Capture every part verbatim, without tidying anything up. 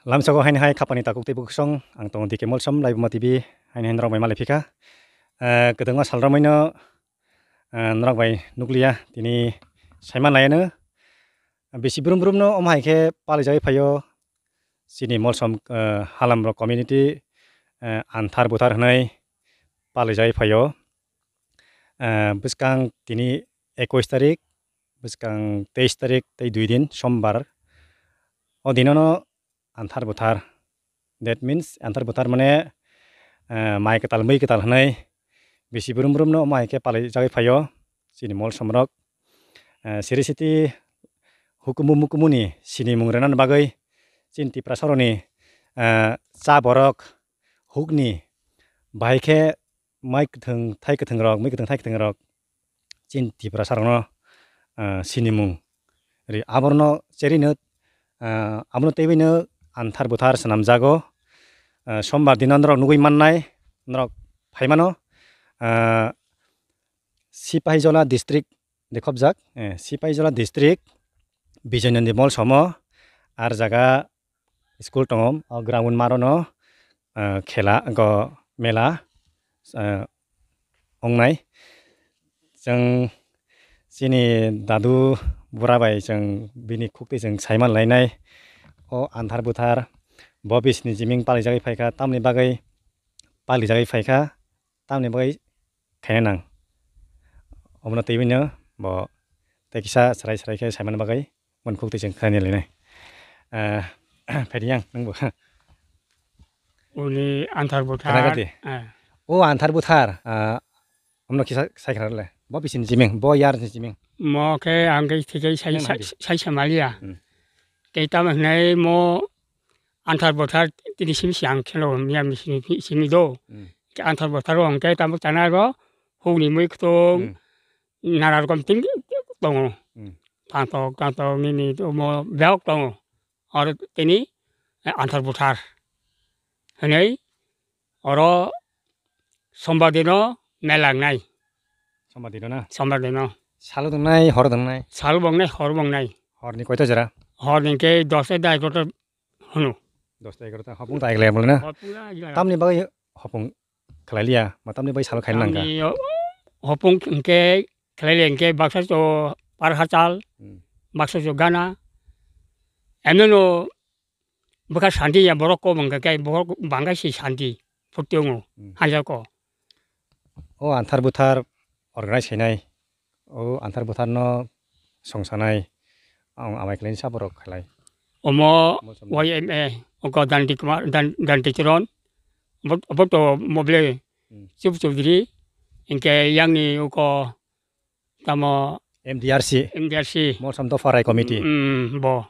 Lamsao haini hai khapani takhuk tei bukhuk song, ang tongo D K Molsom, Laibuma T V, haini hai norok bai malai phikha. Eh, kwdwngma sal romwi no, eh, norok bai nukliya, tini saiman laiano. Bisi brum brum no omo hai khe palaijagwi phaio, chini Molsom, eh, halamrok community, eh, Anthar Buthar hwnwi palaijagwi phaio. Eh, bwskang tini ekush tarik, bwskang teis tarik tei dui din, sombar. O dinono Anthar Buthar. That means, Anthar Buthar mane, eh, mai kwtal, mui kwtal hwnwi bisi brum brum no omo hai khe palaijagwi phaio chini Molsom rok. Eh, siri siti hukumu mukumu ni sinimung rwnani bagwi chini Tiprasa rokni, eh, cha borok hukni bahai khe mai kwthwng, thai kwthwng rok, mui kwthwng, thai kwthwng rok chini Tiprasa rokno, ah, sinimung ri. Aborno cherino, ah, abono teiboino Anthar Buthar swnamjago. Ah, sombar dino norok nugwi mannai, norok phaimano, ah, Sipahijola district de khobjak, eh, Sipahijola district, Bijoynondi Molsomo, ar jaga school tongo, o ground marono, eh, khela, go mela, eh, ongnai. Chwng chini dadu bura bai chwng bini khukti chwng saiman lainai. O Anthar Buthar bo bisini jiming palijagwi phaikha, tamni bagwi palijagwi phaikha, tamni bagwi khaina nang. Omono twiwi no bo tei kisa chwrai chwrai khe saimani bagwi boni khuk twi chwng khlaina linai. Ah, phaidi yang nang bo. Uni Anthar Buthar. Khna gati. Ah. O Anthar Buthar, ah, omono kisa sai khna le. Bo bisini jiming, bo yar ni jiming. Mo khe ang khe thik khe sai, Nang sai, hai di. Sai samalia. Hmm. Tei tamo hwnai mo Anthar Buthar tini simi siang kheno miya mi simi, simi do. Hmm. Ke Anthar Buthar o hwnkhe tamo chana ro hukni mui ktung Hmm. nana rokom tin tongo. Hmm. Tangtok, tangtok nini omo bebak tongo. Oro tini, eh, Anthar Buthar hwnwi oro sombar dino mela wngnai. Sombar dino na? Sombar dino. Salo tongnai, horo tongnai? Salo bo wngnai, horo bo wngnai. Horni koita jora? Horni khe dosta da egarota hwno. Dosta egarota, hopung ta eglai mole na? Hopung ta eglai. Tamni bagwi hopung khlai liya, ma tamni bagwi salo khaina nangkha? Tamni hopung hwnkhe khlai liya hwnkhe baksa cho par hachal, Hmm. baksa cho gana. Emno no bwkha santi ya borok kok wngkha khe borok bangkha si santi phurti wngo Hmm. hanja ko. O Anthar Buthar organize khainai, o Anthar Buthar no songsanai, ang amai khlaini sabo rok khlai. Omo Molsom. Y M A, oko Danti Kumar, Dan-, Danti Charan, obo, obo to moble Hmm. Chief Chaudhary, hwnkhe yangni oko tamo M D R C. M D R C. Molsom Dopha Rai Committee. Mm, bo.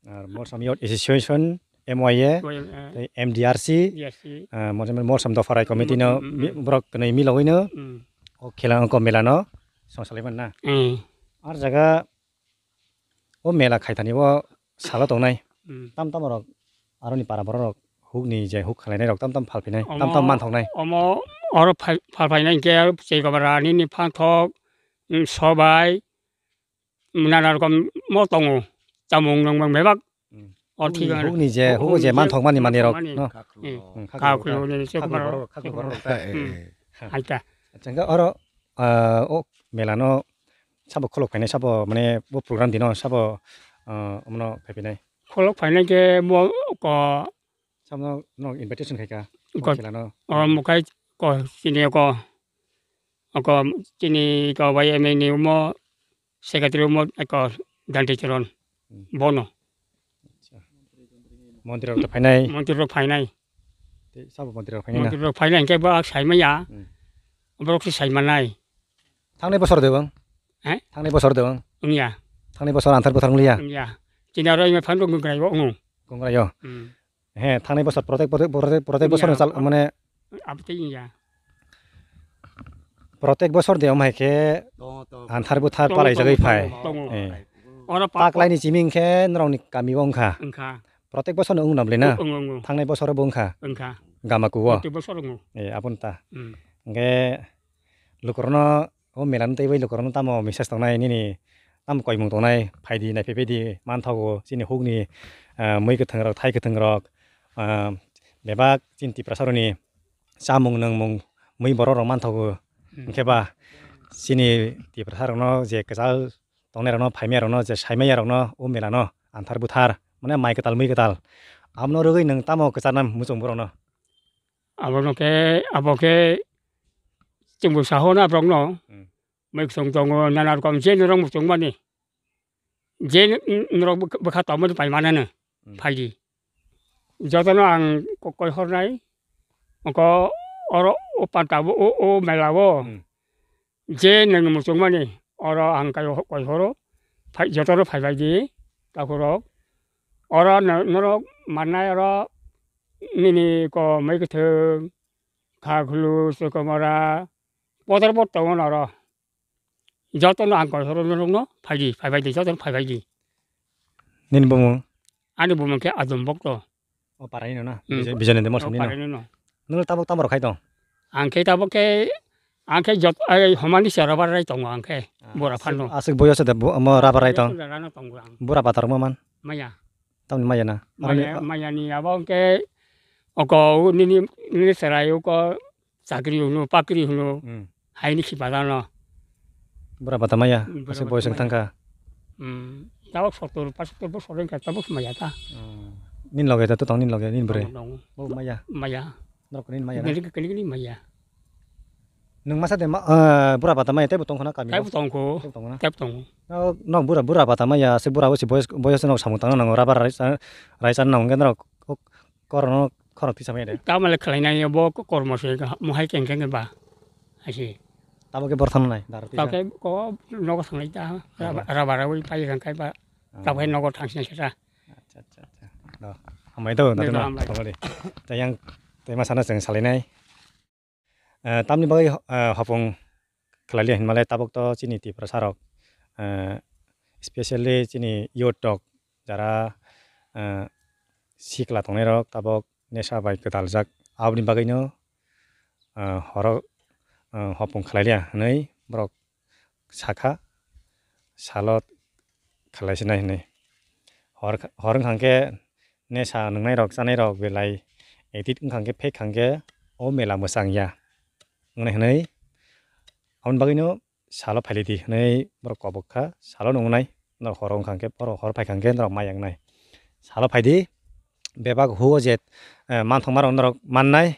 Ar Molsom Youth Association, M Y A, Y M A. Tei M D R C, M D R C. Ah, Molsom, Molsom Dopha Rai Committee no Mm, mm, mm, mi-, mm. borok kwnwi milogwi no Mm. o khela ongko mela no songsalai man na. Mm. Ar jaga o mela khaithani o salo tongnai. Mm. Tam tam rok aroni para borok rok hukni je huk khlainai rok tam tam phalphinai, tam tam Omo, manthoknai. Omo oro phal-, phalphainai hwnkhe aro Chekabara nini phanthok, mm, sobai, nana rokom mo tongo, chamung nungmung bebak. Hmm. O thik Hukni, ano. Hukni je, Hukni hugo je je manthokmani manthokmani. Manthokmani rok, no? Hmm. Hmm, Kha khulumani, Chekabara. Kha khulumani, Chekabara. Kha khulumani rok ta, eh, Hmm. eh. Hai ta. Acha, hwnkhe oro, ah, o mela no sabo kholok phainai, sabo mane bo program dino sabo, ah, omono phai phinai. Kholok phainai khe bo ko Sabo no invitation khai kha. Ko O khela no. O mukhai ko chini ko. Oko chini ko bai M A ni omo secretary omo eko Danti Charan Hmm. bono. Acha. Montri rok to phainai. Montri rok phainai. Tei sabo montri rok phainai na? Montri rok phainai hwnkhe bo ak sai maya. Hmm. Borok se sai manai. Thangnai bosor de bang? He? Thangnai bosor de bang? Wngya. Thangnai bosor Anthar Buthar wngya? Wngya. Chini aro ima phan rok wngkrai bo wngo. Wngkrai yo? Hmm. He, thangnai bosor protek, protek, protek, protek bosor Wngya. Chal, mane Abtei wngya. Protek bosor de omhai khe Tongo, tongo. Anthar Buthar Tongo, palai jagwi tongo, phai. Tongo, tongo. Eh. Oro pa-, Taklaini chiming khe norokni kami o wngkha. Wngkha. Protek bosor no wng nabli na? Wng, wng, wng. Thangnai bosor bo wngkha. Wngkha. Gama kuo. Protek bosor wngo. Eh, aboni ta. Hmm. Hwnkhe lukurokno o mela no tei bai lukurokno tamo message tongnai nini tamo koimung tongnai phaidi naiphaibaidi manthogo chini hukni ah, mui kwthwng rok, thai kwthwng rok, ah, bebak chini Tiprasa rokni chamung nwngmung mui borok rok manthogo. Hmm. Hwnkhe ba chini Tiprasa rokno je kwchal tongnai rokno, phaimaya rokno, je saimaya rokno o mela no anthar buthar, mane mai kwtal mui kwtal. Abono rwgwi nwng tamo kwcharna muchung borokno? Abono khe, abo khe chwngbo saho na borokno. Hmm. Mui kwchwng tongo, nana rokom je norok muchung mani. Je n-, n-, norok bwkha, bwkha tongmani pai manano. Hmm. Phaidi. Jotono ang ko-, koi hornai. Oko oro o panta o, o, o mela o. Hmm. Je nwng muchungmani, oro ang kai-, koi horo, phai, jotono phaibai di, takhurok. Oro no-, norok mannai oro nini ko mai kwthwng, khakhlu, sokomora, bodor bot tongo oro. Jotono ang koi horo norokno phaidi, phaibai di, jotono phaibai di. Nini bumung? Ani bumung khe Adom Bokto. O parani no na? Hmm. Bijay-, Bijoyendra Mol O songni no? Parani no. Nwng tabuk tamo rok khai tong? Ang khe tabuk khe, ang khe jot-, ai, homani se rubber rai tongo ang khe, Ah, bura aswk, phano. Aswk boyos de bu-, omo rubber rai tong? Rano tongo ang. Bura batar mo man? Maya. Tamni maya na? Maya, Aroni mayani abo ang khe oko nini, nini serai oko chakri hunu, pakri hunu. Hmm. Haini khipa dano. Bura bata maya, Hmm, bura aswk bata boyos wng maya. Thangkha. Hmm. Tabuk sottor, pachottor bosor wngkha, tabuk maya ta. Hmm. Nini loge ta tong, nini loge, nini bwrwi? Tongo, tongo. Bo maya? Maya. Norok nini maya na? Nini kini kini maya. Nwng masa de ma-, eh, bura bata maya teibo tongkho na kami o? Teibo tongkho. Teibo tongkho na? Teibo tongo. Norok, norok bura, bura bata maya, se bura bo se boyos, boyos norok samung tangna nango, rubber rai sa-, rai sa nango, hwnkhe norok kok-, korokno khorok tisa maya de? Tamale khlainai bo ko-, kormo se mohai keng keng ba. Asi. Tabo khe bor thang nai, dar tisa? Tabo khe ko nogo thanglai ta, Rubber. Rubber, rubber oi pai kang kai ba. Ah. Tabo khe nogo thang sini seta. Acha, acha, acha. Do, hambai do, Dei, datu do, na, hambai. Tongoli. Tei yang, tei ma sana chwng salainai. Eh, tamni bagwi, eh, hopung khlai liya hinmale tabuk to chini Tiprasa rok, eh, specially chini youth rok jara, eh, sikla tongnai rok tabuk nesa bai kwtaljak. Aboni bagwino, eh, horo, eh, hopung khlai liya hinwi borok sakha, salo khlai sinai hinwi. Hor, hor wngkha khe nesa nwngnai rok, chanai rok belai edit wngkha khe, fake kha khe o mela mwchang ya wngnai hinwi. Aboni bagwino salo phailai di hinwi borok kobok kha, salo nungnai, norok horo wngkha khe, borok hor phai kha khe norok maya wngnai. Salo phai di, bebak huo je, eh, manthokma rok norok mannai.